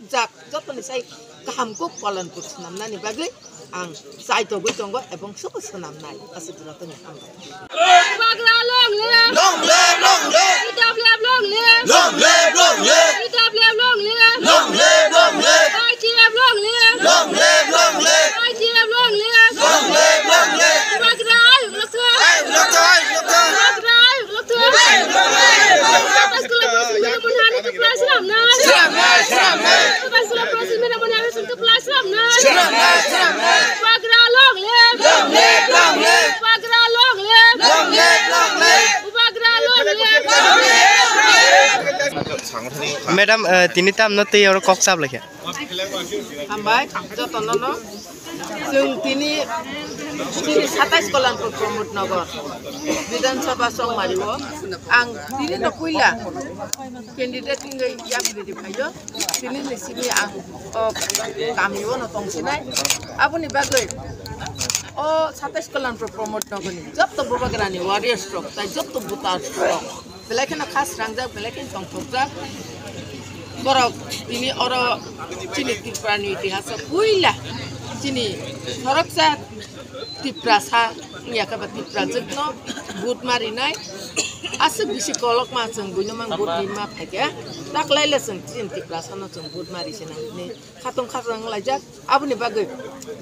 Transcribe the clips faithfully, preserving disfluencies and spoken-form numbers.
Jak jotoni sai kaham kok Kalanpur swnamnani bagwi ang chaitogwi tongo ebong sobo swnamnai. Aswk jotono hambai. Bubagra long live! Long live, long live! P W F long live! Long live, long live! P W F long live! Long live, long live! I T F long live! Long live, long live! I T F long live! Long live, long live! Bubagra ayuk lokthung! Ayuk lokthung, ayuk lokthung! Bubagra ayuk lokthung! Ayuk lokthung! Satais Kalanpur swnamnani Tripura swnamnai! Swnamnai, swnamnai! Satais Kalanpur swnamnani Tripura swnamnai! Swnamnai, swnamnai! Bubagra long live! Long live, long live! Bubagra long live! Long live, long live! Bubagra long live! Madam, eh, tini tamno tei oro kok chap laikha. Hambai, jotono no. Chwng tini, tini satais Kalanpur Pramod Nagar Bidhan Sabha Chongmari o ang tini no puila candidate wngwi yapri riphaio. Tini ni simi ang o kami o no tongsinai. Aboni bagwi o satais Kalanpur Pramod Nagar ni jotto Bubagra ni warriors rok tai jotto voters rok. Belai kheno kha srangjak, belai kheno tongthokjak. Borok tini oro chini Tripura ni itihas o puila chini khoroksa Tiprasa wngya khe ba Tiprajwk no vote ma rinai. Aswk bisi kolokma chwng buino mang vote ri ma phaikha. Taklaile chwng chini Tiprasa no chwng vote ma ri se nang hinwi khatong khatong wnglaijak. Aboni bagwi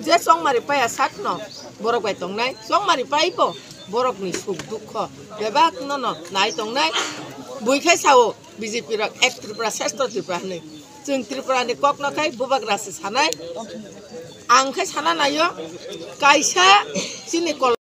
je chongmari paiya sakno borok bai tongnai, chongmari paibo borokni suk dukho bebak nono nai tongnai. Bui khai sao B J P rok ek Tripura, shrestho Tripura hinwi. Chwng Tripura ni kokno khai Bubagra se sanai. Ang khai sana naio kaisa chini kol-